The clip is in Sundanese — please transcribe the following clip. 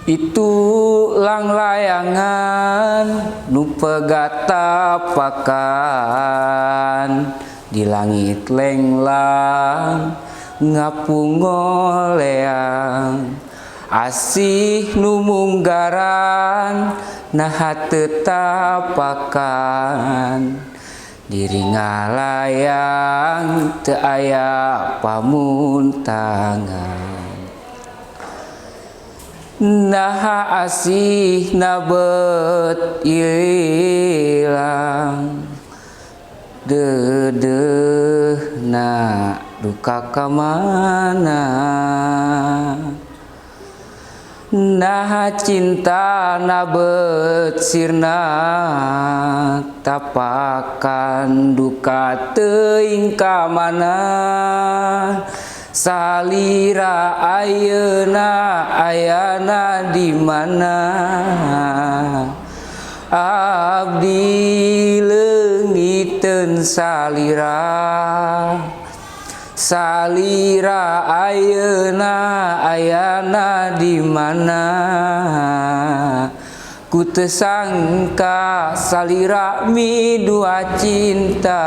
Itu langlayangan nu pegat tapakan di langit lenglang ngapung ngoleang, asih nu munggaran naha teu tapakan, diri ngalayang teu aya pamuntangan. Naha asihna bet ilang, deudeuhna duka ka mana? Naha cintana bet sirna, tapakan duka teuing ka mana? Salira ayeuna ayana di mana? Abdi leungiteun salira. Salira ayeuna ayana di mana? Ku teu sangka salira midua cinta.